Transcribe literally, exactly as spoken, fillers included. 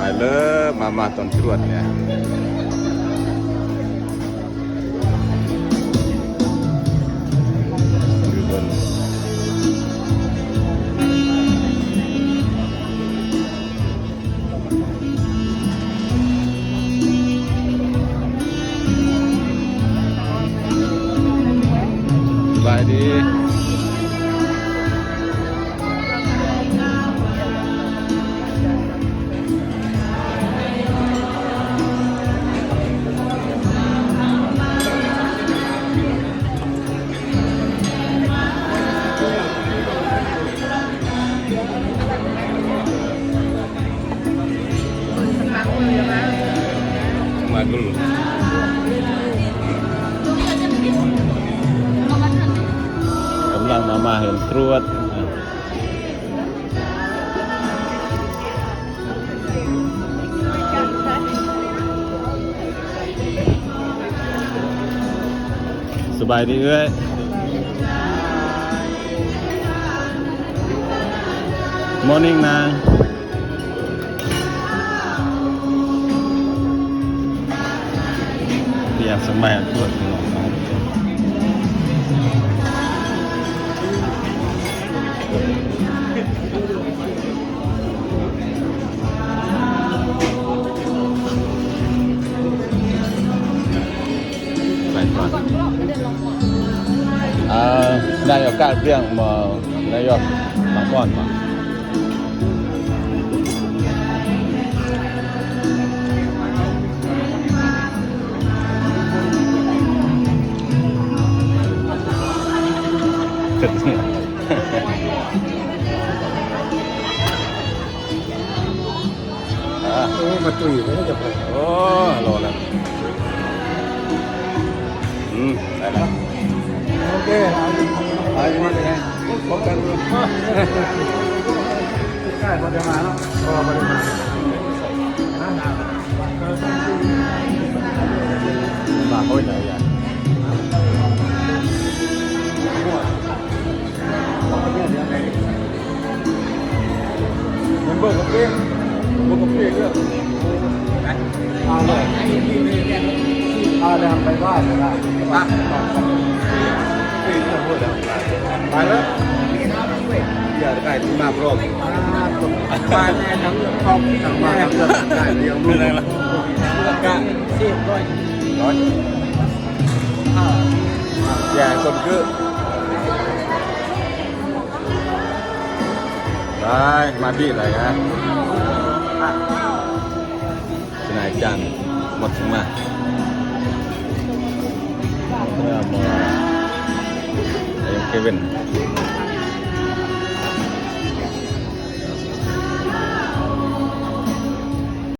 Halo, mama ton truat ya. Bye, di. Magul. Kembang mama yang truat. Sbay di, ue. Morning, Nang. Iya, sembahyang kuat. Baik, Pak. Ah, na yo ka biang mo, na yo, Pak Kon, Pak. Ah. Oh, matuwi, ini siapa? Oh, halo, halo. Hmm, baiklah. Oke, ayo, ayo, Mas, ya. Bukan dulu. Bukan, bagaimana? Oh, bagaimana? Hah? Bahoy na ya. Bơ cà phê, bơ cà phê nữa. À, rồi. À, rồi, phải ba, phải ba. Ba. Ba. Ba. Ba. Ba. Giờ cái này thì mà bro. À, rồi. Ba này thằng Ngọc. Thằng mà thằng Ngọc này thì ông luôn. Rồi. Rồi. Rồi, mandi lah ya. Sinajan, mot semua. Ya, mau. Ayo, Kevin.